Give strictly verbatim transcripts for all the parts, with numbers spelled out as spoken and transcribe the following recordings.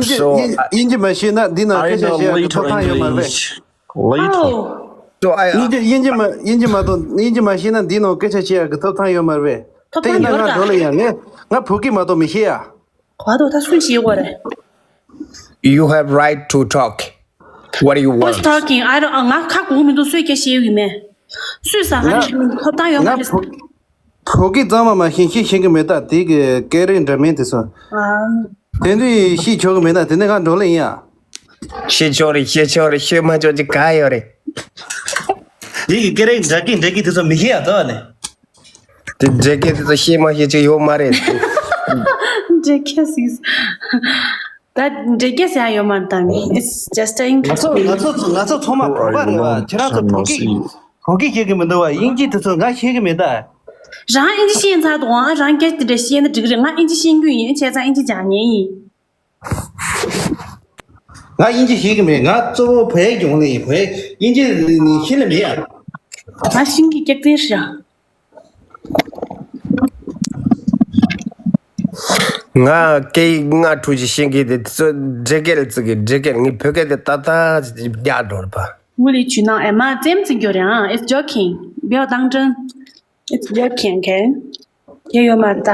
དབྱིན་ཇི་དབྱིན་ཇི་མ་ཤེས་ན་འདི་ནང་སྐད་ཆ་བཤད་ཡག་གི་ཐོབ་ཐང་ཡོད་མ་རེད་པས། Little. So I དབྱིན་ཇི་དབྱིན་ཇི་མ་དབྱིན་ཇི་མ་གཏོགས་དབྱིན་ཇི་མ་ཤེས་ན་འདི་ནང་སྐད་ཆ་བཤད་ཡག་གི་ཐོབ་ཐང་ཡོད་མ་རེད་པས། དེ་ཡིན་ན་ང་འགྲོ་ལ་ཡང་ངས་ང་བོད་སྐད་མ་གཏོགས་མི་ཤེས་ཡ། ག་དོ་ད་སུས་ཤེས་གོ་རེད། You have right to talk. What do you Who's want? Talking? I don't. ང་ཁ་གོ་མི་འདུག་སུས་སྐད་བཤད་ཡོད་མེད། སུས་ས་ང་ཐོབ་ཐང་ཡོད་མ་རེད། བོད་སྐད་གཙང་མ་མ་ཤེས་ཤེས་ཤེས་གི་མེད་ད་དེ་གི་སྐད་རིགས་འདྲ་མིན་དེ་ཚོ། དེ་འདྲའི་ཤེས་ཆོག་གི་མེད་ད་དེ་ནས་ང་འགྲོ་ལེ་ཡིན་ཡ། ཤེས་ཆོག་རེད་ཤེས་ཆོག་རེད་ཤེས་མ་ཆོག་ཅིག་ག་ཡོད་རེད། དེ་གི་སྐད་རིགས་འདྲ་གི་འདྲ་གི་དེ་ཚོ་མི་ཤེས་ཡ་ད་ནི། དེ་འདྲ་གི་དེ་ཚོ་ཤེས་མ་ཤེས་ཅིག་ཡོད་མ་རེད། འདྲེ་ཁེ་སིས། ད་འདྲེ་ཁེ་སི་ཡང་ཡོད་མ་རེད་ད་ནི། It's just a ང་ཚོ་ང་ཚོ་ང་ཚོ་ཚང་མ་བོད་པ་རེད་བ་ཁྱེད་རང་ཚོ་བོད་སྐད་བོད་སྐད་ཤེས་གི་མི་འདུག་བ་དབྱིན་ཇི་དེ་ཚོ་ང་ཤེས་གི་མེད་ད། རང་ཨིན་ཇི་ཤེས་ཚར་དུས་ཨ་རང་སྐད་དེ་འདྲ་ཤེས་ན་འགྲིག་རེད། ང་ཨིན་ཇི་ཤེས་རྒྱུ་ཡིན་བྱས་ཙང་ཨིན་ཇི་སྦྱང་ཉན་ཡིན། ང་དབྱིན་ཇི་ཤེས་གི་མེད། ང་གཙོ་བོ་བོད་ཡིག་སྦྱོང་ལེ་ཡིན། བོད་ཡིག་དབྱིན་ཇི་ནི་ཤེས་ལེ་མེད་ཡ། ང་ཤིང་གི་སྐྱག་རྫུན་ཤ། ང་སྐད་ཡིག་ལྔ་དྲུག་ཅིག་ཤེས་གི་དེ་ཚོ་འདྲེ་སྐད་ལ་བརྩི་གི་འདྲེ་སྐད་ངའི་བོད་སྐད་དེ་ཏག་ཏག་རྒྱག་འགྲོ་རེད་པ། ཝུ་ལི་ཇུ་ནང་ཨེ་མ་ཙེམ་ཙིག་གྱོ་རེད་ཨ། It's joking. བེའོ་དང་ཀྲན། It's joking, okay? དེ་ཡོད་མ་རེད་ད།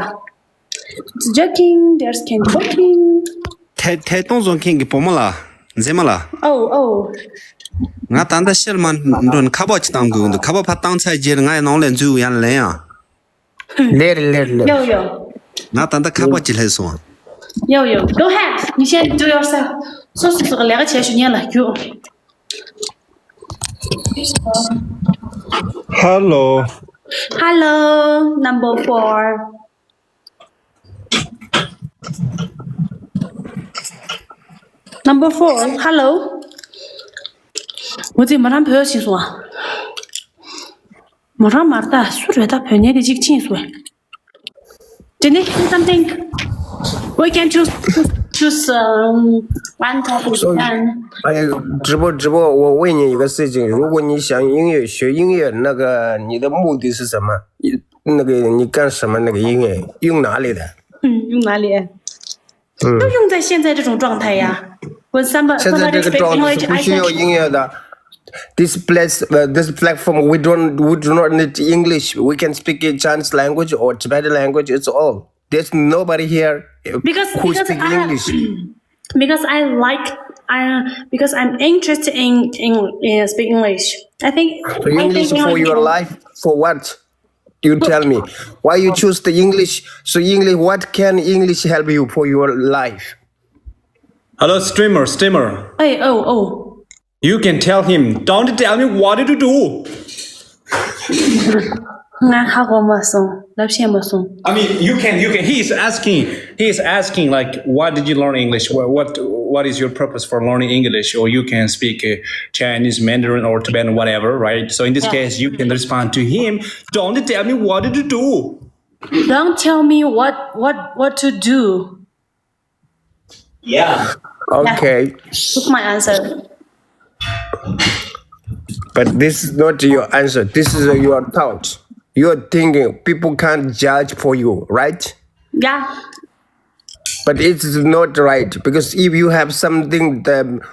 It's joking. There's can joking. ཐད་ཐད་གཏོང་བཟོ་མཁན་གྱི་བུ་མོ་ལ། མཛེས་མ་ལ། ཨོ་ཨོ། ང་ད་ལྟ་ཕྱིར་མ་འགྲོ་ན་ཁ་པར་ཅིག་བཏང་དགོས་འདུག་ཁ་པར་ཕར་བཏང་ཚར་རྗེས་ང་ཡི་ནང་ལ་འཛུལ་ཡང་ལེན་ཡང་། ལེར་ལེར་ལེར། ཡོ་ཡོ། ང་ད་ལྟ་ཁ་པར་ཅིག་སླེབས་སོང་། ཡོ་ཡོ། Go ahead. You can do yourself. སོ་སོ་སོ་གི་ལས་ཀ་བྱས་ཤོག་ཉན་ལ་རྒྱུགས། Hello. Hello, number four. Number four, hello. འོ་ཙི་མོ་རང་བོད་ཕྱིན་སོང་ཨ། མོ་རང་མར་ལྟ་སུ་རེད་ད་བོད་ཉལ་དེ་གཅིག་ཕྱིན་སོང་། དེ་ནས་something we can choose choose um one topic and直播直播，我问你一个事情，如果你想音乐学音乐，那个你的目的是什么？那个你干什么？那个音乐用哪里的？嗯用哪里？都用在现在这种状态呀。When somebody 现在这个 speak 状态 English, 是不 I 需要 can 音乐的。This place, uh, this platform, we don't, we do not need English. We can speak in Chinese language or Tibetan language. It's all. There's nobody here because who because speak I English. Because I like I because I'm interested in in uh, speak English. I think So English for your life, for what? You tell me. Why you choose the English? So English, what can English help you for your life? Hello, streamer, streamer. Hey, oh, oh. You can tell him, don't tell me what to do. ང་ཧ་གོ་མ་སོང་། ལབ་ཤེས་མ་སོང་། I mean, you can, you can. He is asking, he is asking, like, why did you learn English? What, what, what is your purpose for learning English? Or you can speak uh, Chinese, Mandarin, or Tibetan, whatever, right? So in this case, you can respond to him. Don't tell me what to do. Don't tell me what what what to do. Yeah. Okay. That's my answer. But this is not your answer. This is your thought. You're thinking people can't judge for you, right? Yeah. But it's not right because if you have something the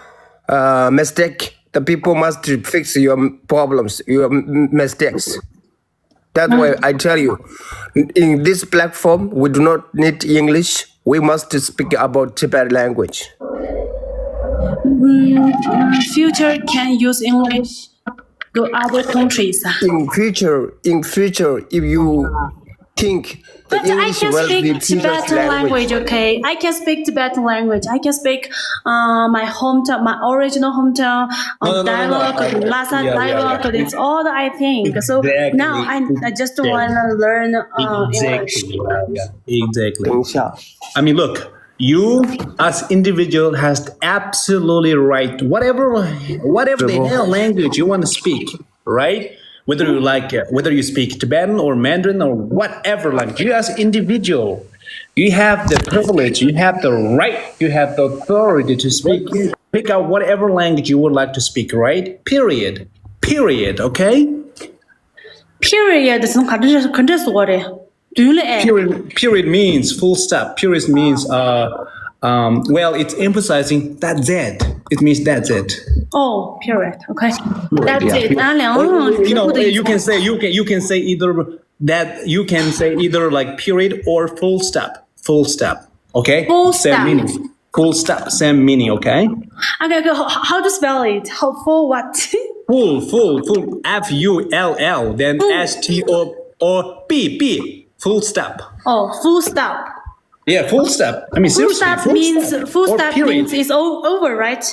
uh, mistake, the people must fix your problems, your m- mistakes. That's why I tell you, in this platform, we do not need English. We must speak about Tibetan language. Mm, future can use English to other countries. In future, in future, if you think the But I English can will be speak future's Tibetan language, okay? I can speak Tibetan language. I can speak uh, my hometown, my original hometown uh, No, no, no, no, no. dialogue, Uh, Lhasa yeah, yeah, yeah. dialogue. It's all that I think. So Exactly. Now I, I just want to learn uh, English. Exactly. Yeah, yeah. Exactly. 等一下。 I mean, look, you as individual has absolutely right. Whatever, whatever the hell language you want to speak, right? Whether you like, uh, whether you speak Tibetan or Mandarin or whatever language, you as individual, you have the privilege, you have the right, you have the authority to speak, pick out whatever language you would like to speak, right? Period. Period. Okay. Period. That's not country. Country story. Do you like? Period, period means full stop. Period means uh, Um, well, it's emphasizing that's it. It means that's it. Oh, period. Okay. That's Yeah. it. ཨ་ལས། ཨང་། You know, you can say you can you can say either that you can say either like period or full stop. Full stop. Okay. Full Same stop. Meaning. Full stop. Same meaning. Okay. Okay, okay. How, how to spell it? How, for what? Full, full, full. F U L L. Then S T O or P P. Full stop. Oh, full stop. Yeah, full stop. I mean, Full seriously, stop full means stop. Full Or stop period. Means it's all over, right?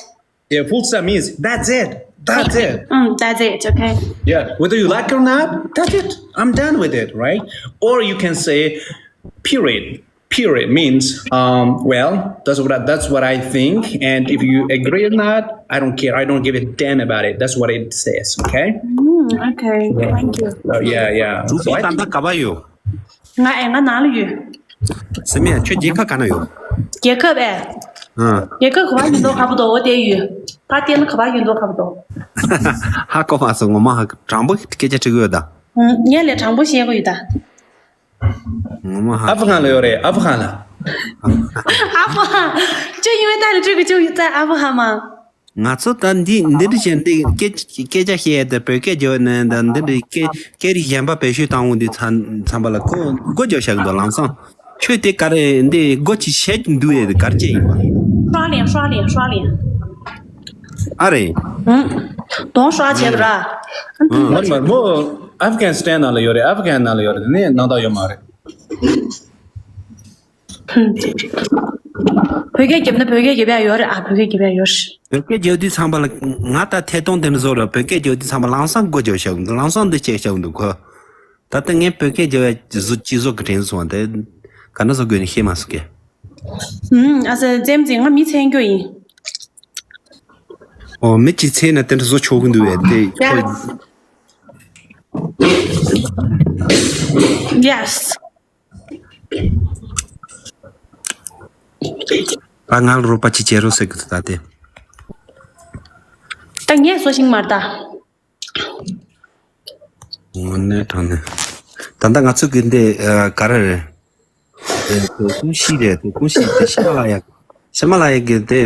Yeah, full stop means that's it. That's it. Mm, that's it. Okay. Yeah, whether you like it or not, that's it. I'm done with it, right? Or you can say, period. Period means, um, well, that's what I, that's what I think, and if you agree or not, I don't care. I don't give a damn about it. That's what it says. Okay. Mm, okay. Thank you. So yeah, yeah. So I ད་ལྟ་ག་པར་ཡོད། ང་ཨེ་ང་ནང་ལ་ཡོད། སེམས་ཡ་ཁྱོད་རྒྱལ་ཁབ་ག་ན་ཡོད། རྒྱལ་ཁབ་ཨེ། ཨ། རྒྱལ་ཁབ་ག་པར་ཡོད་མདོག་ཁ་པོ་འདུག་འོ་དེ་ཡོད། ཕ་བལྟས་ན་ག་པར་ཡོད་མདོག་ཁ་པོ་འདུག་ཧ་གོ་མ་སོང་། ངོ་མ་ཧ་གོ། དྲང་པོ་སྐད་ཆ་དྲི་གི་ཡོད་ད། ངས་ལས་དྲང་པོ་བཤད་གི་ཡོད་ད། ངོ་མ་ཧ། ཨ་ཧྥི་ཧན་ལ་ཡོད་རེད། ཨ་ཧྥི་ཧན་ལ། ཨ་ཧྥི་ཧན། ཁྱོད་ཡིན་བས་ད་ནི་ཁྱོད་ཀྱི་ཁྱོད་ཡིན་ད་ཨ་ཧྥི་ཧན་མ། ང་ཚོ་ད་འདི་འདི་འདྲ་བྱས་འདི་སྐད་སྐད་ཆ་བཤད་ཡས་དེ་བོད་སྐད་བརྗོད་ནས་ད་འདི་འདྲ་སྐད་སྐད་རིགས་གཞན་པ་བེད་སྤྱོད་བཏང་འོང་དུས་ཚང་ཚང་པ་ལ་ཁོ་མགོ་རྒྱོབ་བཞག་གི་འདུག་ལམ་སང་། ཁྱོད་དེ་ག་རེ་འདི་མགོ་ཅིག་བཤད་ཀྱི་འདུག་ཡས་དེ་ག་རེ་བྱས་ཡིན་པ། 刷脸，刷脸，刷脸。 ཨ་རེད། 嗯，多刷钱的啦。 མ་རེད་མ་རེད། མོ་ཨ་ཧྥི་གན་སི་ཐན་ནང་ལ་ཡོད་རེད། ཨ་ཧྥི་གན་ནང་ལ་ཡོད་རེད། དེ་ནས་ནང་ལྟར་ཡོད་མ་རེད། 嗯，བོད་སྐད་རྒྱབ་ན་བོད་སྐད་རྒྱབ་ཡ་ཡོད་རེད། ཨ་བོད་སྐད་རྒྱབ་ཡ་ཡོད་རེད། བོད་སྐད་རྒྱབ་དུས་ཚང་པ་ལ་ང་ད་ཐད་གཏོང་དེ་འདྲ་བཟོ་ར། བོད་སྐད་རྒྱབ་དུས་ཚང་པ་ལམ་སང་མགོ་རྒྱོབ་བཞག་འདུག་ལམ་སང་འདི་བྱས་བཞག་འདུག་ཁོ། ད་ལྟ་ངས་བོད་སྐད་རྒྱབ་ཡ་བཟོ་ཅི་བཟོ་གི་དྲན་སོང་བ་དེ། ག་འདྲ་བཟོ་དགོས་ནི་ཤེས་མ་སོང་གི། 嗯，ཨ་ཙི་ཙེམ་ཙེ་ང་མི་མཚན་རྒྱུ་ཡིན། 哦། མི་གཅིག་མཚན་ན་དེ་འདྲ་བཟོ་ཆོག་གི་འདུག་བས་དེ་ཁོ། Yes. ད་ང་ལ་རོགས་པ་ཅིག་བྱེད་རོགས་ཟེར་གི་འདུག་ད་དེ། ད་ངས་བཟོ་ཤིང་མར་ད། 我那场呢，ད་ལྟ་ང་ཚོ་གི་འདི་ཨ་ག་རེ་རེད། ཨ་དོ་ཀུང་ཤི་རེད། དོ་ཀུང་ཤི་དེ་ཧི་མ་ལ་ཡ། ཧི་མ་ལ་ཡ་གི་དེ་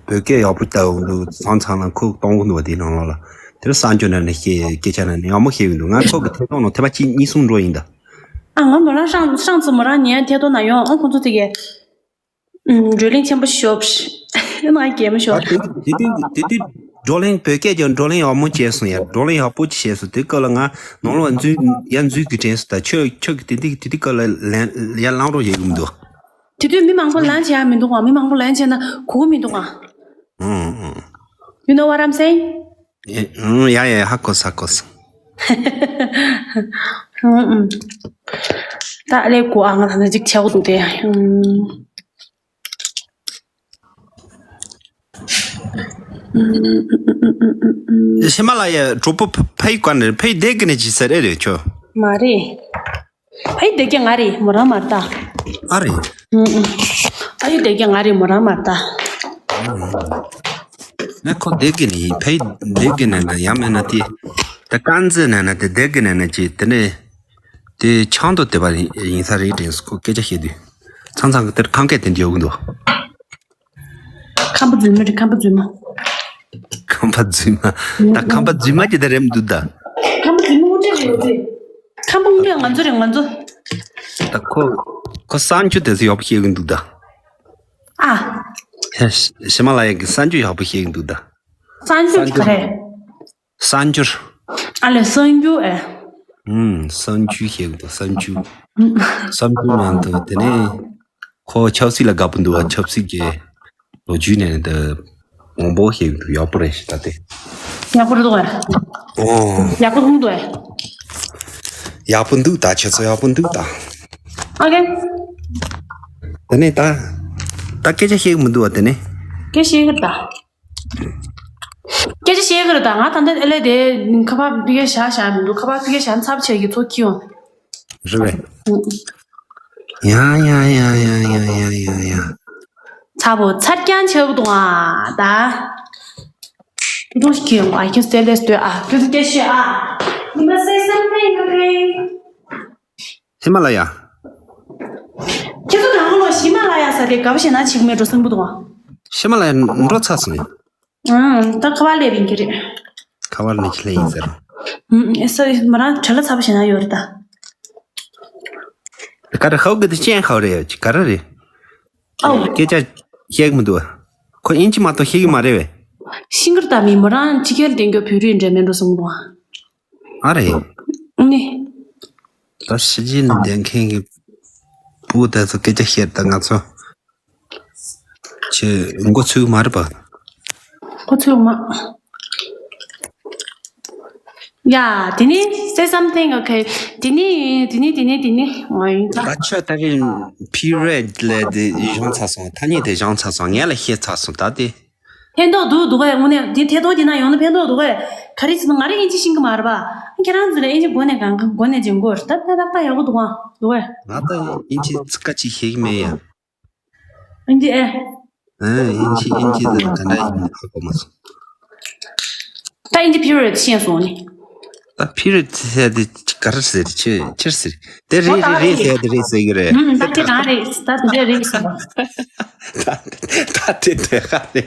བོད་སྐད་ཡག་པོ་ལྟ་འུ་འདུག་ཚང་ཚང་ལ་ཁོ་གཏོང་གི་འདུག་བ། དེ་ནང་ལོགས་ལ་དེར་གསར་འགྱུར་ནང་ནས་སྐད་སྐད་ཆ་ནང་ནས་ཡག་མོ་ཤེས་གི་འདུག་ང་ཁོ་གི་ཐད་གཏོང་ནང་ཐེ་པ་གཅིག་གཉིས་གསུམ་འགྲོ་ཡིན་ད། 啊，我没让上上次没让你贴到哪用，我工作这个，嗯，热恋千不休，那还给不休。 དེ་དུས་དེ་དུས་བགྲོ་གླེང་བོད་སྐད་ཀྱང་བགྲོ་གླེང་ཡག་མོ་བྱས་སོང་ཡ། བགྲོ་གླེང་ཡག་པོ་ཅིག་བྱས་སོང་། དེ་སྐབས་ལ་ང་ནང་ལོགས་འཛུལ་ཡ་འཛུལ་གི་དྲན་སོང་། ད་ཁྱོད་ཁྱོད་ཀྱི་དེ་དུས་དེ་དུས་སྐབས་ལ་ལན་ཡ་ལངས་རོགས་བྱེད་གི་མི་འདུག་དེ་དུས་མི་མང་པོ་ལན་བྱེད་ཡ་མི་འདུག་ག་མི་མང་པོ་ལན་བྱས་ན་གོ་གི་མི་འདུག་ག 嗯嗯。 You know what I'm saying? 嗯，呀呀，ཧ་གོ་ཧ་གོ། 嗯嗯。ད་ལས་གོ་ཨ་ང་ད་ནི་ཅིག་ཆེ་བོ་འདུག་དེ། ཨུམ། ཧི་མ་ལ་ཡའི་གྲོགས་པོ་ཕ་ཕ་ཡི་བཀའ་ནས་ཕ་ཡི་བསྡད་གི་ནས་ཅི་ཟེར་ཨེ་རེད་ཁྱོད། མ་རེད། ཕ་ཡི་བསྡད་ཀྱི་ང་རེད། མོ་རང་མ་རེད་ད། ཨ་རེད། 嗯嗯。ཕ་ཡི་བསྡད་ཀྱི་ང་རེད། མོ་རང་མ་རེད་ད། ང་ཁོ་བསྡད་གི་ནས་ཡིན། ཕ་ཡི་བསྡད་གི་ནས་ན་ཡང་མེད་ན་དེ། ད་དཀར་མཛེས་ནས་ན་དེ་བསྡད་གི་ནས་ན་ཅི་དེ་ནས། དེ་ཆང་དུ་དེ་པ་ཡིན་ས་རེད་དྲན་སོང་། ཁོ་སྐད་ཆ་བཤད་དུས། ཚང་ཚང་གི་དེར་ཁམས་སྐད་དེ་འཇོག་གི་འདུག་ཁམས་པ་རྫུན་མ་རེད། ཁམས་པ་རྫུན་མ། ཁམས་པ་རྫུན་མ། ད་ཁམས་པ་རྫུན་མ་ཅི་ད་རེད་མི་འདུག་ད། ཁམས་པ་རྫུན་མ་དངོས་འབྲེལ་རེད་འདུག་ཁམས་པ་དངོས་འབྲེལ་ང་ཚོ་རེད། ང་ཚོ། ད་ཁོ་ཁོ་གསར་འགྱུར་དེ་ཚོ་ཡག་པོ་བཤད་གི་འདུག་ད། ཨ། ཧེ། ཧི་མ་ལ་ཡ་གི་གསར་འགྱུར་ཡག་པོ་བཤད་གི་འདུག་ད། གསར་འགྱུར་ག་རེ། གསར་འགྱུར། ཨ་ལས་གསར་འགྱུར་ཨེ། ཨུམ། གསར་འགྱུར་བཤད་གི་འདུག་གསར་འགྱུར། གསར་འགྱུར་ནང་དུ་དེ་ནས་ཁོ་ཆབ་སྲིད་ལ་དགའ་པོ་འདུག་བ། ཆབ་སྲིད་ཀྱི་ལོ་རྒྱུས་ནས་དེ་མང་པོ་བཤད་གི་འདུག་ཡག་པོ་རེད་ཤག་ད་དེ། ཡག་པོ་རེད་འདུག་ཨེ། ཨོ། ཡག་པོ་འདུག་ཨེ། ཡག་པོ་འདུག་ད་ཁྱེད་ཚོ་ཡག་པོ་འདུག་ད། ཨོ་ཁེ། དེ་ནས་ད་ད་སྐད་ཆ་བཤད་གི་མི་འདུག་བ། དེ་ནས། སྐད་བཤད་གི་རེད་ད། སྐད་ཆ་བཤད་གི་རེད་ད། ང་ད་ལྟ་ཨེ་ལས་དེ་ཁ་པར་ཕ་གིར་བཞག་བཞག་མི་འདུག་ཁ་པར་ཕ་གིར་བཞག་ཚབ་བྱེད་ཀྱི་ཚོ་ཁྱི་ཡོང་། རེད་པས། ཡ་ཡ་ཡ། ཚ་བོ་ཚ་རྐྱང་ཆེ་བོ་དང་ཨ་ད། ཏུ་ཏུ་ཁྱི་ཡོང་ཨ་ཁྱི་སྟེ་ལས་ལྟོས་ཨ། ཏུ་ཏུ་སྐད་བཤད་ཨ། You must say something, okay? ཧི་མ་ལ་ཡ། ཁྱེད་ཚོ་གང་ལོ་ཧི་མ་ལ་ཡ་ས་དེ་ག་བ་ཞེ་ན་ཆིག་མེད་འགྲོ་སེམས་པོ་འདུག་ཨ། ཧི་མ་ལ་ཡ་འགྲོ་ཚར་སོང་ཡ། ཨང་། ད་ཁ་བ་ལས་བིན་གི་རེད། ཁ་བར་ནས་ཁྱི་ལས་ཡིན་ཟེར། ཨང་། ཨེ་སོ་ཡི་མ་རང་བྲེལ་ལ་ཚ་པོ་ཞེ་ན་ཡོད་རེད་ད། ག་རེ་ཧའོ་གི་དེ་ཅན་ཧའོ་རེད་ཡ་ག་རེ་རེད། ཨའོ། སྐད་ཆ་བཤད་གི་མི་འདུག་ཁོ་ཨིན་ཇི་མ་གཏོགས་ཤེས་ཀྱི་མ་རེད་བས། ཤིང་ཀར་ད་མི་མོ་རང་ཅི་ཁེལ་བསྟན་རྒྱུ་བོད་རིགས་འདྲ་མིན་འགྲོ་སོང་འདུག་ཨ་རེད། ནི། ད་ཕྱི་རྒྱལ་ནས་བསྡད་མཁན་གྱི་ཕྲུ་གུ་དེ་ཚོ་སྐད་ཆ་བཤད་ད་ང་ཚོ་ཁྱེད་མགོ་ཚོས་མ་རེད་པ། མགོ་ཚོས་མ། ཡ། དེ་ནི་say something, okay. དེ་ནི་དེ་ནི་དེ་ནི་དེ་ནི་ང་ཡིན་ད། ད་ཆོས་ད་གིན་period ལས་དེ་སྦྱངས་ཚར་སོང་། ཐ་སྙད་དེ་སྦྱངས་ཚར་སོང་། ངས་ལ་ཤེས་ཚར་སོང་ད་དེ། ཕན་ཐོགས་འདུག་འདུག་གས། དངོས་གནས་འདི་ཐད་གཏོང་འདི་ན་ཡོང་ན་ཕན་ཐོགས་འདུག་གས། ག་རེ་ཟེར་ན་ང་རང་ཨིན་ཇི་ཤེས་ཀྱི་མ་རེད་པ། ཁྱེད་རང་ཚོ་ལ་ཨིན་ཇི་མགོ་ནས་གང་གང་མགོ་ནས་སྦྱོང་དགོས་རེད། ད་ད་ད་ད་ཡག་པོ་འདུག་ཨང་འདུག་གས། ང་ད་ཨིན་ཇི་ཚིག་ཀ་ཅིག་ཤེས་ཀྱི་མེད་ཡ། ཨིན་ཇི་ཨེ། ཨ་ཨིན་ཇི་ཨིན་ཇི་ལ་ག་འདྲ་ཡིན་ཧ་གོ་མ་སོང་། ད་ཨིན་ཇི་period ཤེས་སོང་ནི། ད་period ཟེར་དེ་ག་རེ་ཟེར་ཆི་ཆི་ཟེར། དེ་རེད་རེད་རེད་ཟེར་དེ་རེད་ཟེར་གི་རེད། ཨུམ། ད་དེ་གང་རེད། ད་དེ་འདྲ་རེད་ཟེར། ད་ད་དེ་དེ་ག་རེད།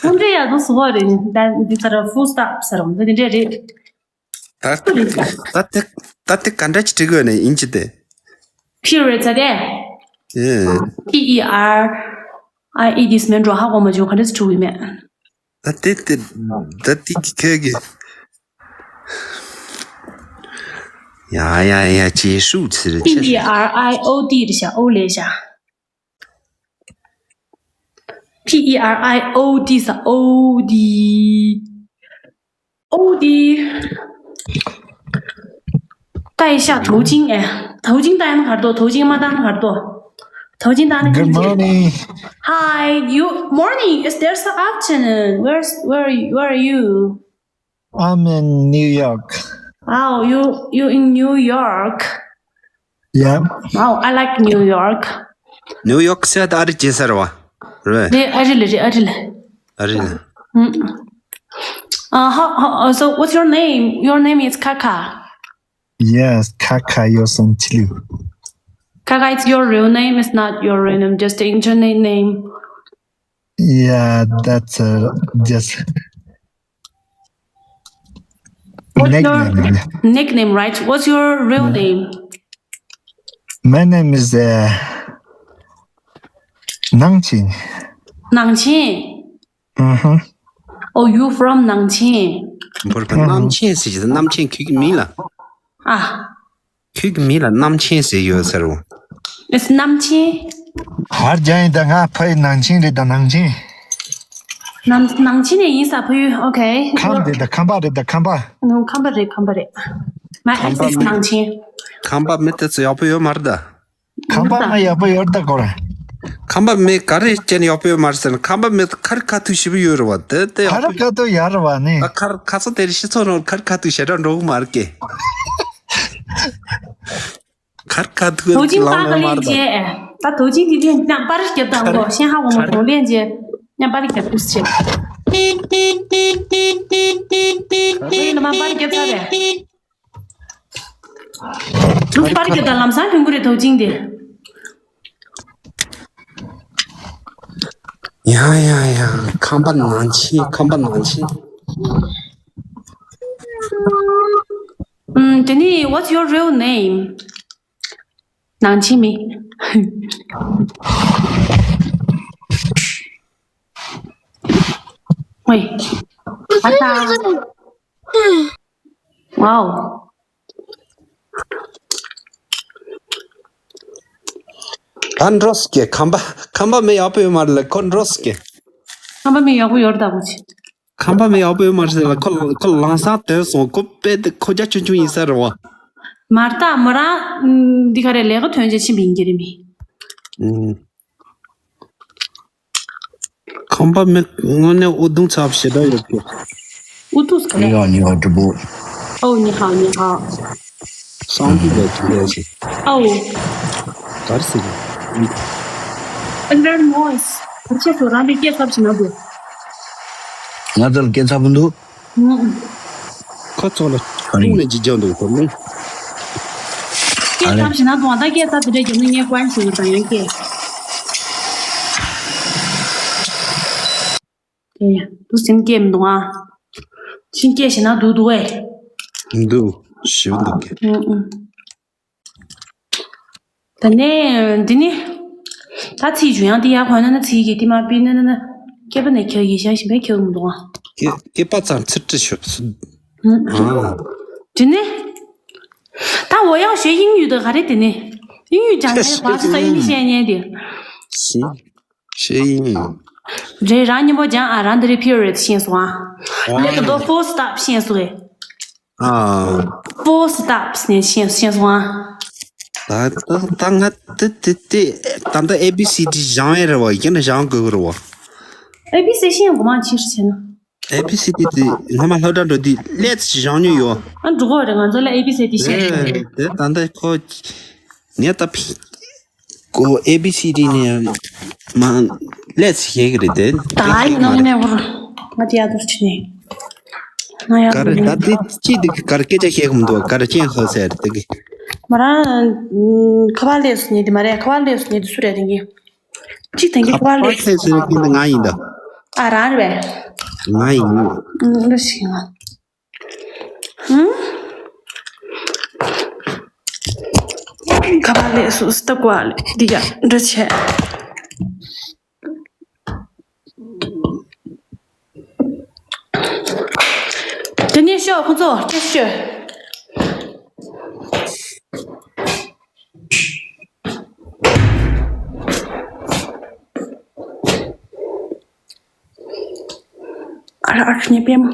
ཁོང་ཚོས་ཡག་པོ་བཟོ་བ་རེད། ད་འདི་ལྟར་full stop ཟེར་བ་འདི་འདྲ་རེད། ད་ད་དེ་ད་དེ་ག་འདྲ་ཅིག་བྲིས་དགོས་ནས་ཨིན་ཇི་དེ། period ཟེར་དེ། ཨེ། P E R I E D ཟེར་མིན་འགྲོ་ཧ་གོ་མ་བྱུང་། ག་འདྲ་ཅིག་བྲིས་དགོས་མེད། ད་དེ་དེ་ད་དེ་གི་ཁ་གི། ཡ་ཡ་ཡ་结束ཟེར། P E R I O D རེད་ཤག་ཨོ་ལེ་ཤག P E R I O D ཟེར། ཨོ་དི། ཨོ་དི། 带一下头巾哎，头巾戴那哈多，头巾嘛戴那哈多，头巾戴那 Good morning. Hi, you morning. Is there's afternoon. Where's where are you? Where are you? I'm in New York. Oh, you you in New York. Yeah. Oh, I like New York. New York ཟེར་ད་ཨ་རི་སྐྱེས་ས་རེད་བ། རེད། རེད། ཨ་རི་ལ་རེད། ཨ་རི་ལ། ཨ་རི་ལ། ཨ་ཧ་ཧ། So what's your name? Your name is Kaka. Yes, Kaka Yosan Chiliu. Kaka, it's your real name. It's not your real name. Just the internet name. Yeah, that's uh, just What's your nickname. Nickname, right? What's your real name? My name is uh, Nangchin. Nangchin. Uh-huh. Oh, you from Nangchin? བོར་པ་རྣམ་ཆེན་ཟེར་གྱི་རྣམ་ཆེན་ཁྱོད་ཀྱི་མིང་ལ། ཨ། ཁྱོད་ཀྱི་མིང་ལ་རྣམ་ཆེན་ཟེར་ཡོད་ཟེར་བ། It's རྣམ་ཆེན། ཧར་རྒྱ་ཡིན་ད། ང་ཕ་ཡི་ནང་ཆེན་རེད་ད། ནང་ཆེན། ནང་ནང་ཆེན་ནས་ཡིན་ས་ཕ་ཡུལ། Okay. ཁམས་རེད་ད། ཁམས་པ་རེད་ད། ཁམས་པ། ནང་ཁམས་པ་རེད། ཁམས་པ་རེད། My ex is ནང་ཆེན། ཁམས་པ་མི་དེ་ཚོ་ཡག་པོ་ཡོད་མ་རེད་ད། ཁམས་པ་མི་ཡག་པོ་ཡོད་ད་གོ་ར། ཁམས་པ་མི་ག་རེ་བྱས་ནས་ཡག་པོ་ཡོད་མ་རེད་ཟེར་ན། ཁམས་པ་མི་ཁར་ཁ་ཐུག་ཞེ་པོ་ཡོད་རེད་བ། དེ་དེ་ཡག་པོ་ཁར་ཁ་ཐུག་ཡོད་རེད་བ་ནི། ད་ཁར་ཁ་ཚ་དེ་རེད། སྤྱི་ཚོགས་ནང་ཁར་ཁ་ཐུག་ཞེ་དྲག་འགྲོ་གི་མ་རེད་ཀེ། ཁར་ཁ་ཐུག་དོ་ཅིང་ལང་པར་ལོ་མ་ལེན་རེད་བ། རྗེས། ད་དོ་ཅིང་དེ་དུས་མཉམ་པར་རྒྱབ་དང་གོ། ཤེས་ཧ་གོ་མ་གོ་ལེན་རྗེས་མཉམ་པར་རྒྱབ་དུས་ཆེ། ཁ་ཚ་ཡིན་ན་མ་པར་རྒྱབ་ཚར་རེད། ལུག་པར་གྱི་ད་ལམ་སང་ཕུང་གི་རེད། ཐོག་ཅིང་དེ། ཡ་ཡ་ཡ། ཁམས་པ་ནང་ཆེན། ཁམས་པ་ནང་ཆེན། ཨུམ། དེ་ནི། What's your real name? ནང་ཆེན་མི། ཝེ། ཨ་ད། Wow. ད་འགྲོ་སྐྱེ། ཁམས་པ་ཁམས་པ་མི་ཡག་པོ་ཡོད་མ་རེད་ལ། ཁོ་འགྲོ་སྐྱེ། ཁམས་པ་མི་ཡག་པོ་ཡོད་ད་གོ་ཆེ། ཁམས་པ་མི་ཡག་པོ་ཡོད་མ་རེད་ལ། ཁོ་ཁོ་ལམ་སང་དེར་སོང་། ཁོ་དཔེ་དེ་ཁོ་རྒྱ་ཆུང་ཆུང་ཡིན་ས་རེད་བ། མ་རེད་ད། མོ་རང་འདི་ག་རེ་ལས་ཀ་ཐོན་རྗེས་ཕྱིན་པ་ཡིན་གྱི་རེད་མི། ཁམས་པ་མི་དངོས་གནས་ཨུ་དུང་ཚབ་ཞེ་དྲག་ཡོད་ཀྱི། ཨུ་དུང་ཚབ། 你好，你好，主播。哦，你好，你好。 སང་ཕོད་ལ་ཐུག་ཡ་ཞིག་ཨའོ། ག་རེ་ཟེར་གི། Under noise. བར་ཆད་སོགས་རང་གི་སྐད་ཚབ་ཞིག་ན་དགོས། ང་ཚོ་ལ་སྐད་ཚབ་འདུག་ཁོ་ཚོ་ལ་ཁ་རིང་ལས་ཅི་བྱ་འདུག་དོ་མོ། སྐད་ཙམ་ཞིག་ན་འདུག་ཨ། ད་སྐད་ཙམ་དེ་འདྲ་རྒྱབ་ན་ངས་ཀོན་ཞིག་ཡོད་དང་ཡང་སྐད། དེ་ཡ་འདུག་སེམས་སྐད་མི་འདུག་ཨ། ཤིང་སྐད་ཞིག་ན་འདུག་འདུག་ཨེ། འདུག་ཞིབ་འདུག་གི། ཨུ་ཨུ། ད་ནས་འདི་ནི། ད་ཚིག་བྱུང་ཡང་འདི་ཡར་གོན་ན་ན་ཚིག་གི་དེ་མ་པི་ན་ན་ན། སྐེད་པ་ནས་ཁྱེར་གི་ཤ་ཞིམ་པའི་ཁྱེར་མི་འདུག་ཨ། སྐེད་པ་ཙམ་ཚིག་ཏུ་ཞོབ་སུ། ཨུ། དེ་ནི། ད་འོ་ཡང་ཞེ་དབྱིན་ཡུལ་དུ་ག་རེ་དེ་ནི། དབྱིན་ཡུལ་ཀྱང་ཡང་བར་དུ་ས་ཡིན་ཤེས་ཉན་དེ། སི། ཞེ་དབྱིན་ཡུལ། རེད། རང་མཉམ་པོ་ཀྱང་ཨ་རང་འདི་རེད། པི་ཡོ་རེད་ཤེས་སོང་ཨ། ཨོ། ལེགས་འདུག་ཕོར་སི་ཊོབ་ཤེས་སོང་ཨེ། ཨ། ཕོར་སི་ཊོབ་ནས་ཤེས་ཤེས་སོང་ཨ། ད་ད་ད་ང་དེ་དེ་དེ་ད་ད་ཨེ་བི་སི་ཌི་སྦྱང་ཡས་རེད་བ། ཡིན་ན་སྦྱང་དགོས་ཀྱི་རེད་བ། ཨེ་བི་སི་ཤེས་ཡོང་གོ་མ་ཕྱིར་བྱས་ན། ཨེ་བི་སི་ཌི་དེ་སྔ་མ་སློབ་གྲྭ་འགྲོ་དུས་ལེ་ཙི་སྦྱང་མྱོང་ཡོད། ཨ་འགྲོ་གོ་རེད། ང་ཚོ་ལ་ཨེ་བི་སི་ཌི་ཤེས་ཡོད་རེད། དེ་ད་ད་ཁོ་ངས་ད་ཕི་ཀོ་ཨེ་བི་སི་ཌི་ནས་མ་ལེ་ཙི་ཤེས་ཀྱི་རེད་དེ། ད་ཡིན་ནམ་ནས་བར་ང་དེ་ཡག་པོ་བྱས་ནས་ང་ཡག་ག་རེ་པོ་ད་དེ་ཅི་དེ་ག་རེ་སྐད་ཆ་བཤད་གི་མི་འདུག་ག་རེ་ཅན་ཧོ་ཟེར་དེ་གི། མ་རང་ཁ་པར་ལས་སུ་ཉེ་དེ་མ་རེད། ཁ་པར་ལས་སུ་ཉེ་དེ་སུ་རེད་དེ་གི། གཅིག་དེང་གི་ཁ་པར་ལས་སུ། ཁ་པར་ལས་སུ་ང་ཡིན་ད། ཨ་རང་རེད་པས། ང་ཡིན། ཨུམ་འདྲ་ཞིག་ང་། ཧུམ། ཁ་པར་ལས་སུ་སྟབས་གོ་ལ་འདི་ཡ་འདྲ་བྱས། དེ་ནས་ཤོག་ཁོ་ཚོ་སྐད་ཤོད། ཨ་ར་ཨ་ར་ཉེ་པེ་མ།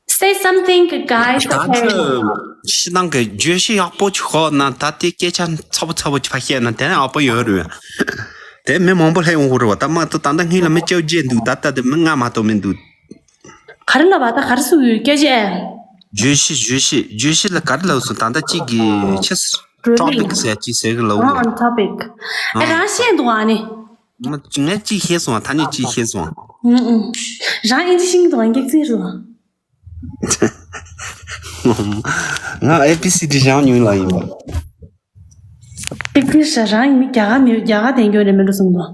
Say something, guys. ད་okay. ཚོ་ཕྱི་ནང་གི་བརྗོད་གཞི་ཡག་པོ་ཅིག་ཤོག་ན་ད་དེ་སྐད་ཆ་ཚ་པོ་ཚ་པོ་ཅིག་ཕར་བཤད་ན་དེ་ནས་ཡག་པོ་ཡོད་རེད། དེ་མི་མང་པོ་སླེབས་འོང་གི་རེད་བ། ད་མ་གཏོགས་ད་ལྟ་སྔོན་ལ་མི་བཅོ་བརྒྱད་འདུག་ད་ལྟ་དེ་མི་ལྔ་མ་གཏོགས་མི་འདུག་ག་རེ་ལབ་པ། ད་ག་རེ་ཟེར་གྱི་ཡོད་སྐད་ཆ་ཨེ། བརྗོད་གཞི་བརྗོད་གཞི་བརྗོད་གཞི་ལ་ག་རེ་ལབ་སོང་། ད་ལྟ་གཅིག་གི་ཆི་ཟེར། Topic ཟེར་གཅིག་ཟེར་གི་ལབ་འདུག་ཨ་topic ཨ་རང་ཤེས་འདུག་ཨ་ནི། མ་ངས་གཅིག་ཤེས་སོང་། ད་ནི་གཅིག་ཤེས་སོང་། ཨུ་ཨུ། རང་ཨིན་ཇི་ཤེས་འདུག་ཨ། སྐད་ཚིག་རུ། ང་ཨེ་བི་སི་ཌི་སྦྱང་མྱོང་ལ་ཡིན་པ། ཨེ་བི་སི་རང་ཡིན་མི་རྒྱ་གར་མི་རྒྱ་གར་དེ་འགྱོ་རེ་མི་འགྲོ་གསུངས་འདུག་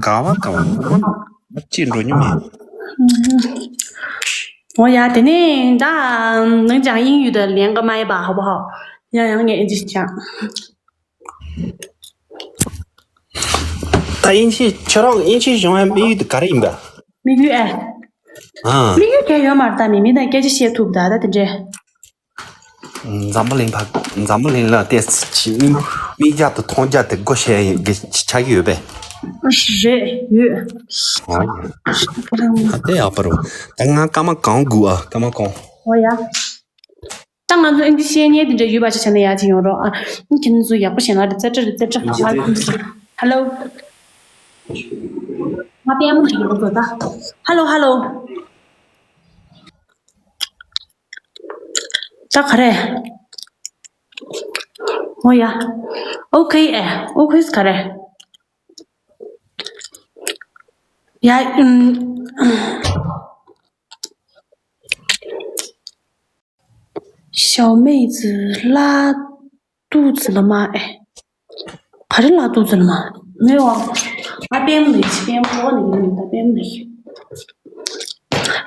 ག་བ་ག་བ་ཅི་འགྲོ་མྱོང་མེད། ཨུ་ཨུ། འོ་ཡ། དེ་ནས་ད་能讲英语的连个麦吧，好不好？ ཡང་ཡང་ངས་ཨིན་ཇི་སྦྱང་། ད་ཨིན་ཇི་ཁྱེད་རང་ཨིན་ཇི་སྦྱང་ཡ་དམིགས་ཡུལ་དེ་ག་རེ་ཡིན་པ། དམིགས་ཡུལ་ཨེ། ཨ། དམིགས་ཡུལ་གང་ཡོད་མ་རེད། ད་མི་མི་དང་སྐད་ཆ་བཤད་ཐུབ་ད་ད་དེ་འདྲས། འཛམ་བུ་གླིང་ཕ་འཛམ་བུ་གླིང་ལ་ཏོག་ཙམ་མིག་རྒྱ་དང་མཐོང་རྒྱ་དེ་སྒོ་ཕྱེ་ཡ་ཆགས་ཀྱི་ཡོད་པས། རེད་ཡོད། ཨ། དེ་ཡག་པོ་རེད། ད་ང་སྐར་མ་གང་དགོས་ཨ། སྐར་མ་གང་། འོ་ཡ། ད་ང་ཚོ་ཨིན་ཇི་ཤེས་མཁན་དེ་འདྲ་ཡོད་པ་ཅིག་བྱས་ན་ཡག་ཅིག་ཡོང་རོགས་ཨ། ཁྱེད་ཚོ་ཡག་པོ་བྱས་ན་རེད། ཙེ་ཏྲ་རེད་ཙེ་ཏྲ། ཧེ་ལོ། ང་པའི་ཨ་མ་ཞིག་ཡོང་དགོས་ད། ཧེ་ལོ་ཧེ་ལོ། ད་ག་རེ། འོ་ཡ། ཨོ་ཁེ་ཨེ། ཨོ་ཁེ་ག་རེ། ཡ། ཨུམ། ཞའོ་མེ་ཙི་ལ་ཏུ་ཙི་ལ་མ་ཨེ། ག་རེ་ལ་ཏུ་ཙི་ལ་མ། མེད་བ། ང་པེམ་ནི་ཅི་པེམ་གོ་ནི་ཡིན་ད་པེམ་ནི།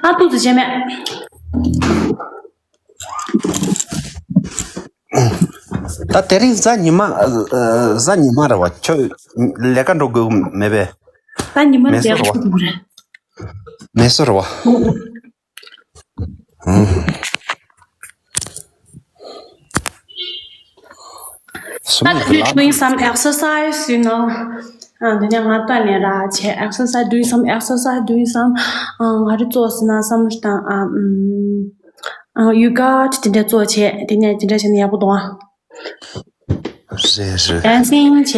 ལ་ཏུ་ཙི་བྱས་མེད། ད་དེ་རིང་གཟའ་ཉི་མ་གཟའ་ཉི་མ་རེད་བ། ཁྱོད་ལས་ཀ་འགྲོ་དགོས་མེད་པས། གཟའ་ཉི་མ་མེད་ལས་ཀ་འགྲོ་དགོས་རེད། མེད་སོ་རེད་བ། Start doing some exercise, you know. ཨ། འདི་ནས་ང་ལྟ་ནས་ར་བྱས། Exercise, doing some exercise, doing some. ཨ། ང་རེ་ཙོགས་ཟིན་ན་བསམ་བློ་བཏང་། ཨ། ཨམ། ཨ། Yoga དེ་འདྲ་ཙོགས་བྱས། དེ་ནས་དེ་འདྲ་བྱས་ན་ཡག་པོ་འདུག་ཨ། རེད་རེད། Dancing བྱས།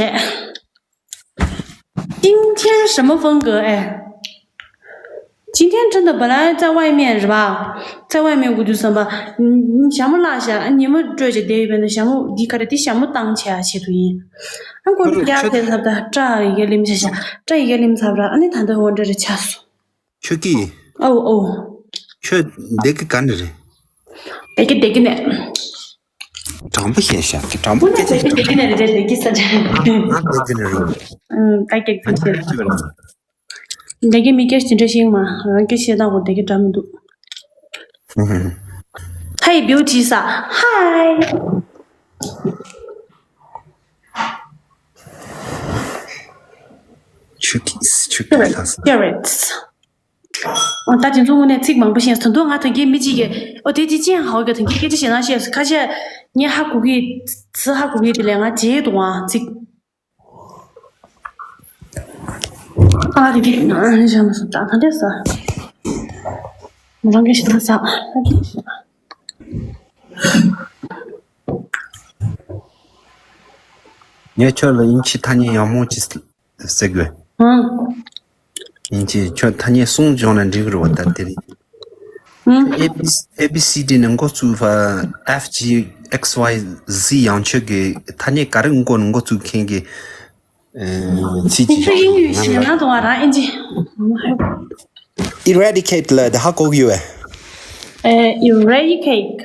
今天什么风格哎？今天真的本来在外面是吧？在外面我就想吧，嗯，ཞྭ་མོ་བླངས་བཞག་ཉི་མ་དྲོས་བྱས་བསྡད་ཡོད་པས་ན། ཞྭ་མོ་འདི་ག་རེ་འདི་ཞྭ་མོ་བཏང་བྱས་ཆེད་དུ་ཡིན། ཨ་ཁོ་ཁྱོད་ཡར་ཁྱོད་དེ་ལབ་ད་སྐྲ་ཡི་གེ་ལིམ་བྱས་བཞག་སྐྲ་ཡི་གེ་ལིམ་ཚར་ར། ཨ་ནི་ད་ལྟ་འོ་འདྲ་རེ་ཆགས་སོང་། ཁྱོད་ཀྱིས། ཨོ་ཨོ། ཁྱོད་བསྡད་ཀྱི་ག་འདྲ་རེད། བདེ་སྐྱིད་བདེ་སྐྱིད་ནས། དྲང་པོ་བཤད་ཤག་དྲང་པོ་སྐད་ཆ་ཞིག་དྲང་པོ་སྐད་ཆ་རེད། བདེ་སྐྱིད་ས་ཆ། ང་བདེ་སྐྱིད་ནས་རེད། ཨང་། ད་སྐད་ཆ་ཞིག་ང་ཅི་བྱེད་པ་རེད། བདེ་སྐྱིད་མི་སྐད་ཅི་འདྲ་ཞིག་མ། རང་སྐད་བཤད་སྟངས་གོ་བདེ་སྐྱིད་འདྲ་མི་འདུག Hey beauty sir, hi. ཆུ་ཁིས་ཆུ་ཁིས་ལ་ས། Carrots. ཨོ་ད་དེ་ཚོ་དངོས་གནས་ཚིག་མང་པོ་ཤེས་ད་དུང་ང་ཐོན་སྐྱེད་མི་གཅིག་གིས་ཨོ་དེ་དེ་ཅན་ཧའོ་གི་ཐོན་སྐྱེད་སྐད་ཆ་བཤད་ན་ཤེས་ཁ་ཤས་ངས་ཧ་གོ་གི་ཚི་ཧ་གོ་གི་དེ་ལས་ང་བརྗེད་འདུག་ཨང་ཚིག་ཨ་དེ་གི་ང་ཞག་མ་སོང་ད་ག་འདྲས་ས་མོ་རང་གི་ཤི་ད་ས་ཨ་དེ་ཤི་ད། ངས་ཁྱོད་ལ་དབྱིན་ཇི་ཐ་སྙད་ཡག་མོ་ཅིག་ཟེར་དགོས། ཨང་། དབྱིན་ཇི་ཁྱོད་ཐ་སྙད་གསུམ་སྦྱོང་ན་འགྲིག་གི་རེད་བ་ད་དེ་རིང་། ཨང་། A B A B C D ནས་འགོ་བཙུགས་པ། F G X Y Z ཡང་ཆོས་ཀྱི་ཐ་སྙད་ག་རེ་འགོ་ནས་འགོ་བཙུགས་མཁན་གྱི་ཚིག་ཅིག་ཨིན་ཇི་ཡིན་ཞེ་ན་དུང་བ་རང་ཨིན་ཇི། Eradicate ལ་དེ་ཧ་གོ་གི་ཡོད་པས། Eradicate.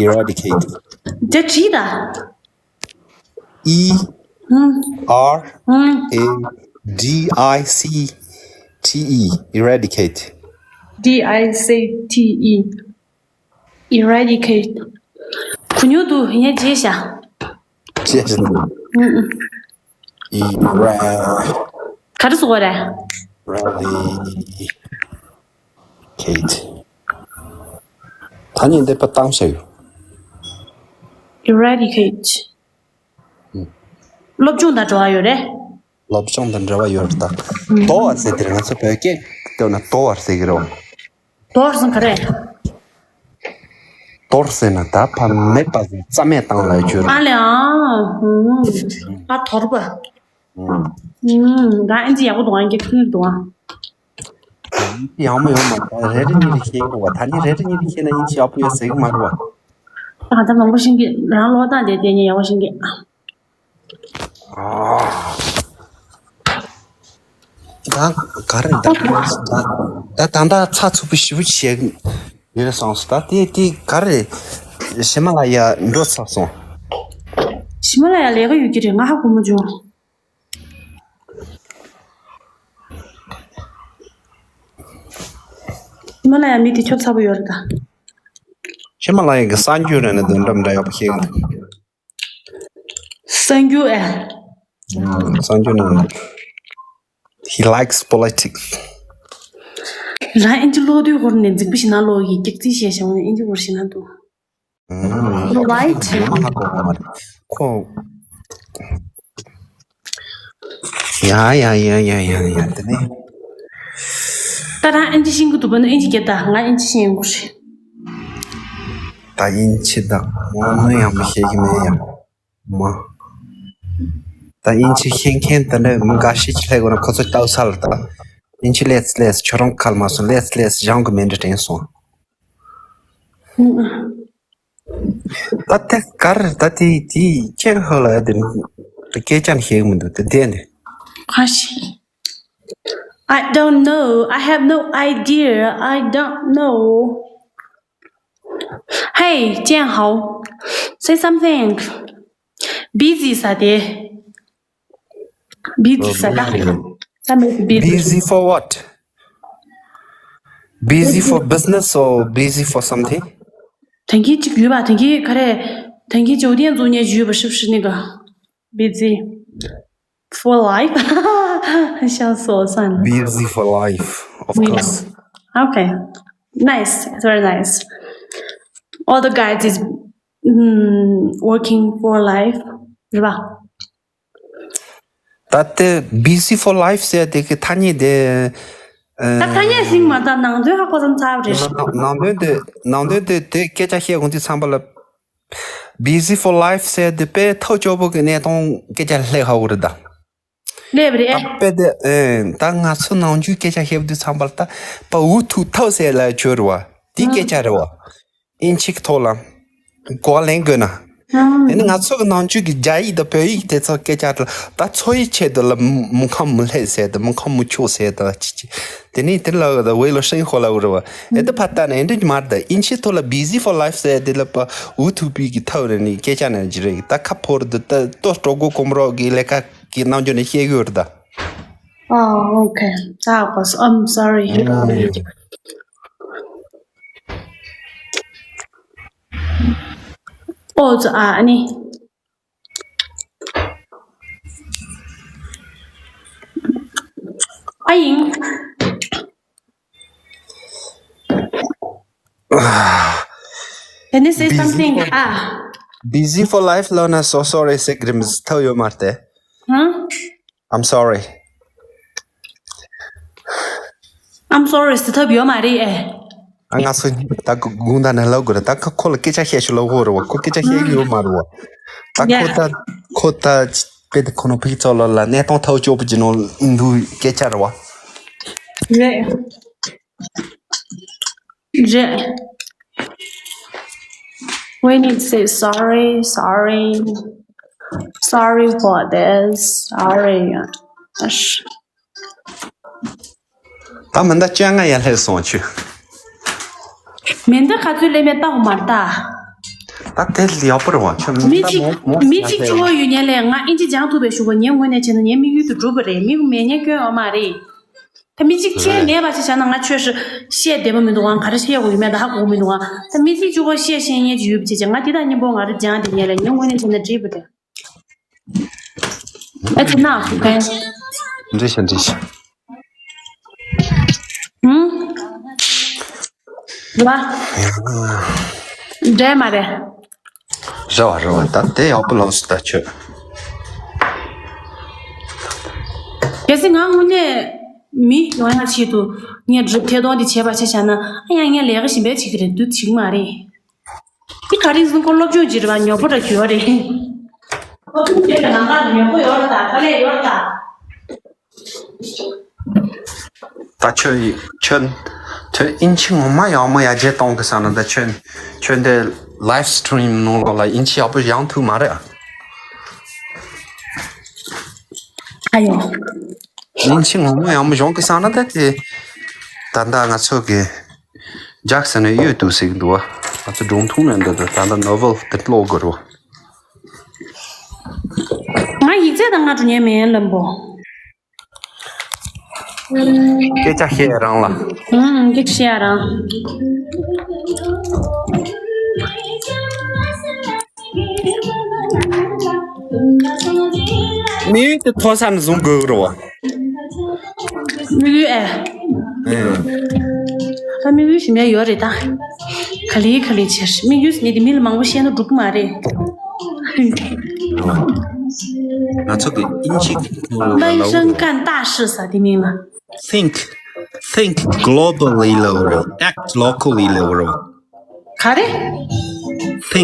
Eradicate. དེ་བྲིས་ད། E R A D I C T E. Eradicate. D I C T E. Eradicate. གུ་ཉོ་དུ་ཡང་རྗེས་བཞག་རྗེས་བཞག་ཨུ་ཨུ། Era- ག་རེ་ཟེར་དགོས་རེད། Eradicate. ད་ནི་འདི་པ་བཏང་བྱ་ཡོད། Eradicate. སློབ་སྦྱོང་དང་འབྲེལ་བ་ཡོད་རེད། སློབ་སྦྱོང་དང་འབྲེལ་བ་ཡོད་རེད་ད། དོར་བ་ཟེར་དེར་ང་ཚོ་བོད་སྐད་བཏོན་ན་དོར་བ་ཟེར་གི་རེད། དོར་ཟེར་ག་རེ། དོར་ཟེར་ན་ད་ཕ་མེད་པ་ཟེར་རྩ་མེད་བཏང་ལ་བརྗོད་རེད། ཨ་ལེ་ཨ། ཨ་དོར་བ། ཨུམ། ད་ཨིན་ཇི་ཡག་པོ་འདུག་ཨང་། སྐད་ཁྱོད་འདུག་ཨང་། ཡག་མོ་ཡོད་མ་རེད། རེ་རེ་གཉིས་རེ་ཤེས་ཀྱི་རེད་བ། ད་ནི་རེ་རེ་གཉིས་རེ་ཤེས་ན་ཨིན་ཇི་ཡག་པོ་ཡོད་ཟེར་གི་མ་རེད་བ། ད་ང་ད་མང་པོ་ཤེས་ཀྱི་རང་ཀློག་སྟངས་དེ་བལྟས་ནས་ཡག་པོ་ཤེས་ཀྱི། ད་ག་རེ་ད་ད་ད་ད་ཚགས་ཚུད་པོ་ཞེ་པོ་བྱས་ཡོད་སོང་། ད་དེ་དེ་ག་རེ་ཧི་མ་ལ་ཡ་འགྲོ་ཚར་སོང་། ཧི་མ་ལ་ཡ་ལས་ཀ་ཡོད་ཀྱི་རེད། ང་ཧ་གོ་མ་བྱུང་། ཧི་མ་ལ་ཡ་མི་དེ་ཁྱོད་ཚ་པོ་ཡོད་རེད་ད། ཧི་མ་ལ་ཡ་གི་གསར་འགྱུར་རེད་ན་དེ་འདྲ་མི་འདྲ་ཡག་པོ་ཤེས་གི་འདུག་གསར་འགྱུར་ཨེ། གསར་འགྱུར་ནང་། He likes politics. རང་ཨིན་ཇི་ཀློག་དུས་སྐོར་ནས་འཛིང་པོ་ཞིག་ན་ཀློག་གི་སྐྱག་རྫུན་བཤད་བྱུང་ནས་ཨིན་ཇི་སྐོར་ཞིག་ན་འདུག Right. ཁོ། ཡ་ཡ་ཡ་ཡ་ཡ་ཡ་དེ་ནས། ད་རང་ཨིན་ཇི་ཤེས་ཀྱི་འདུག་པ་ན་ཨིན་ཇི་སྐད་ད་ང་ཨིན་ཇི་ཤེས་ཡོང་གི་རེད། ད་ཨིན་ཇི་ད་ང་ནི་ཡང་མི་ཤེས་ཀྱི་མེད་ཡ། མ། ད་ཨིན་ཇི་ཤེས་མཁན་དེ་འདྲ་མི་འགའ་ཤས་ཀྱི་ལྷས་དགོས་ན་ཁོ་ཚོ་ལྟ་ས་ལ་ད། ཨིན་ཇི་ལས་ལས་ཁྱོད་རང་ཁ་ལ་མ་སོང་ལས་ལས་སྦྱང་གི་མེད་འདྲ་དྲན་སོང་། ད་དེ་གར་ད་དེ་དེ་ཁྱེད་ཧ་ལ་དེ་དེ་སྐད་ཆ་ནི་ཤེས་གི་མི་འདུག་དེ་དེ་ནི། ཁ་ཤས། I don't know. I have no idea. I don't know. Hey, Jianhao, say something. Busy ས་དེ། Busy ས་ད། Busy for what? Busy for business or busy for something? དེང་གི་གཅིག་ཡོད་པ་དེང་གི་ག་རེ། དེང་གི་酒店做业ཡོད་པ་是不是那个 busy for life? 笑死我算了。 Busy for life, of course. Okay, nice, it's very nice. All the guys is mm, working for life, 是吧？ ད་ལྟའི་busy for life ཟེར་དེ་གི་ཐ་སྙད་དེ། ད་ཐ་སྙད་ཞིག་མ་ད་ནང་དོན་ཧ་གོ་བསམ་ཚར་བ་རེད། ནང་དོན་དེ་ནང་དོན་དེ་དེ་སྐད་ཆ་བཤད་དགོས་དུས་ཚང་པ་ལ། Busy for life ཟེར་དེ་དཔེ་ཐབས་སྐྱོ་པོ་གི་གནས་སྟངས་སྐད་ཆ་ལྷག་ཧ་གོ་རེད་ད། ལེབ་རེད། ད་དཔེ་དེ་ཨེ་ད་ང་ཚོ་ནང་ཆོས་སྐད་ཆ་བཤད་དུས་ཚང་པ་ལ་ད་པ་འུ་ཐུག་ཐབས་ཟེར་ལ་བྱོས་རེད་བ། དེ་སྐད་ཆ་རེད་བ། ཨིན་ཇིའི་ཐོག་ལ་གོ་བ་ལེན་དགོས་ན། དེ་ནི་ང་ཚོ་གི་ནང་ཆོས་ཀྱི་རྒྱ་ཡིག་དང་བོད་ཡིག་དེ་ཚོ་སྐད་ཆ་དེ་ད་འཚོ་བའི་ཆེད་དུ་ལ་མུ་ཁམ་མུ་ལྷད་ཟེར་དང་མུ་ཁམ་མུ་ཆོག་ཟེར་དང་ཅི་ཅི། དེ་ནི་དེ་ལ་为了生活 ལ་འུར་བ། ཨེ་ད་ཕ་ད་ནི་ཨེ་འདྲ་མར་ད་ཨིན་ཆི་ཐོག་ལ་busy for life ཟེར་དེ་ལ་པ་འུ་ཐུག་པའི་གི་ཐབས་རེ་ནི་སྐད་ཆ་ནི་ཇི་རེད་ད་ཁ་ཕོར་དུ་ད་ལྟོ་སྤྲོ་གོ་གོམ་རོག་གི་ལས་ཀ་གི་ནང་འཇོག་ནས་བཤད་གི་འུར་ད། Oh, okay. That was, I'm sorry. Oh, the, uh, any. Aing. Can you say something? Ah. Busy for life ལོ་ན་so sorry ཟེར་གི་རེད་མི་ཐོ་ཡོད་མ་རེད། Huh? I'm sorry. I'm sorry ཟེར་ཐབས་ཡོད་མ་རེད་ཨེ། ཨ་ང་ཚོ་ད་དགུང་ད་ནས་ལབ་དགོས་རེད་ད་ཁ་ཁོ་ལ་སྐད་ཆ་བཤད་ཤོག་ལབ་དགོས་རེད་བ་ཁོ་སྐད་ཆ་བཤད་གི་ཡོད་མ་རེད་བ། ད་ཁོ་ད་ཁོ་ད་དཔེ་དེ་ཁོ་ནོ་ཕིག་ཚོ་ལ་ལ་གནས་སྟངས་ཐག་གཅོད་པ་ཅི་ནོ་འདུག་སྐད་ཆ་རེད་བ། རེད། རེད། We need to say sorry, sorry, sorry for this, sorry. ད་མི་འདའ་བཅོ་ལྔ་ཡར་སླེབས་སོང་ཆུ། མི་འདའ་ག་ཚོད་སླེབས་མེད་ལྟ་འོ་མ་ལྟ། ད་དེ་ལ་ཡག་པོ་རེད་བ་ཆུ་མི་མི་འདའ་གཅིག་མོ་མོ་མི་གཅིག་བཅུ་བོ་ཡོད་ཉན་ལས་ང་ཨིན་ཅི་སྦྱང་ཐུབ་པའི་ཞུ་གོ་ཉན་ངོས་ནས་བྱས་ན་ཉན་དམིགས་ཡུལ་དུ་འགྲུབ་པ་རེད་མི་མེད་ཉན་སྐྱོན་འོ་མ་རེད། ད་མི་གཅིག་ཁྱེད་རེད། ངས་བ་ཆ་བཞག་ན་ང་ཆོས་ཧྲི་བཤད་བདེ་པོ་མི་འདུག་ཨང་ག་རེ་བཤད་དགོས་ཡོད་མེད་ད་ཧ་གོ་གི་མི་འདུག་ཨང་ད་མི་གཅིག་བཅུ་གོ་བཤད་ཤེས་ཉན་གྱི་ཡོད་པ་བྱས་ཀྱང་ང་འདི་དང་མཉམ་པོ་ང་རེ་སྦྱང་དེ་ཉན་ལ་ཉོན་དངོས་གནས་བྱས་ན་འགྲིག་པ་རེད། That's enough, okay? འགྲིག་ཤག་འགྲིག་ཤག་ཧུམ། རེད་བ། འདྲེ་མ་རེད། རེད་བ་རེད་བ་ད་དེ་ཡག་པོ་ལོངས་སུ་ད་ཆོད། གལ་སྲིད་ང་དངོས་གནས་མི་ཡོང་ཡག་ཆེད་དུ་ངས་སྒྲུབ་ཐད་གཏོང་འདི་བྱས་པ་ཆ་བཞག་ན་ཨ་ཡང་ངས་ལས་ཀ་གཞན་པ་བྱེད་ཀྱི་རེད་འདུག་བྱེད་ཀྱི་མ་རེད། འདི་ག་རེ་ཟིན་ཁོ་སློབ་སྦྱོང་བྱེད་རེད་བ་ཉོ་པོ་འདྲ་གྱུར་བ་རེད། སློབ་སྦྱོང་བྱེད་པའི་ནང་ལ་ཉོ་པོ་ཡོད་རེད་ད་དཀའ་ལས་ཡོད་རེད་ད། ད་ཁྱོད་ཡི་ཁྱོད་ཁྱོད་ཨིན་ཆི་ངོ་མ་ཡག་མོ་ཡར་རྒྱས་གཏོང་གི་ས་ན་ད་ཁྱོད་ཁྱོད་འདི་live stream ནང་ལོགས་ལ་ཨིན་ཆི་ཡག་པོ་སྦྱང་ཐུབ་མ་རེད་ཨ། ཨ་ཡོ། ཨིན་ཆི་ངོ་མ་ཡག་མོ་སྦྱང་གི་ས་ན་ད་དེ་ད་ད་ང་ཚོ་གི་ཇག་ས་ནས་ཡོད་དུ་ཟིག་འདུག་ཨ། ང་ཚོ་སྒྲུང་ཐུང་ནས་འདི་ད་ད་novel དེ་ཀློག་དགོས་རོ། ང་ཡིག་ཚད་དང་ང་འགྲོ་ཉན་མེད་ལམ་པོ། སྐད་ཆ་བཤད་རང་ལ། ཨང་སྐད་ཆ་བཤད་རང་། མི་ཡུལ་དུ་ཐོ་ས་ནས་བཟུང་དགོས་རོ། དམིགས་ཡུལ་ཨེ། ཨེ། ད་དམིགས་ཡུལ་ཞིག་མེད་ཡོད་རེད་ད། ག་ལེ་ག་ལེ་བྱས་དམིགས་ཡུལ་ཟེར་ནས་དེ་མི་ལ་མང་པོ་བཤད་ན་འགྲིག་གི་མ་རེད། ང་ཚོ་གི་ཨིན་ཇི་གི་ཐོག་ལ་ལ་ལ་ཟེར་གི་ཟེར་དེ་མིན་ལ། Think, think globally ལ་བར། Act locally ལ་བར། ག་རེ། Think